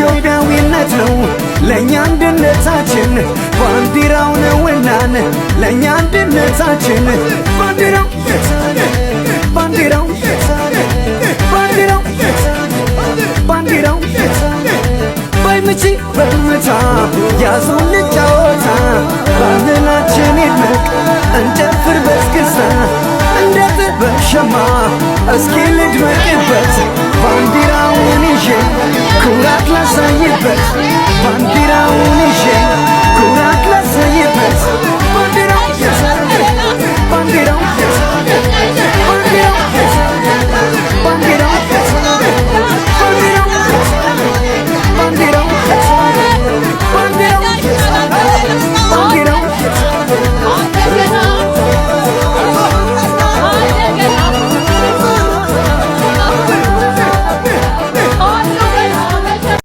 ኢትዮጵያዊነት ነው ለእኛ አንድነታችን፣ ባንዲራው ነውናን ለእኛ አንድነታችን። ባንዲራው፣ ባንዲራው፣ ባንዲራው፣ ባንዲራው። ባይመቺ በምታ ያዙን ልጫወታ፣ ባህላችን ይድመቅ እንጨፍር በእስክስታ። እንደ ጥበብ ሸማ እስኪ ልድመቅበት፣ ባንዲራውን ይዤ ኩራት ላሳይበት፣ ባንዲራውን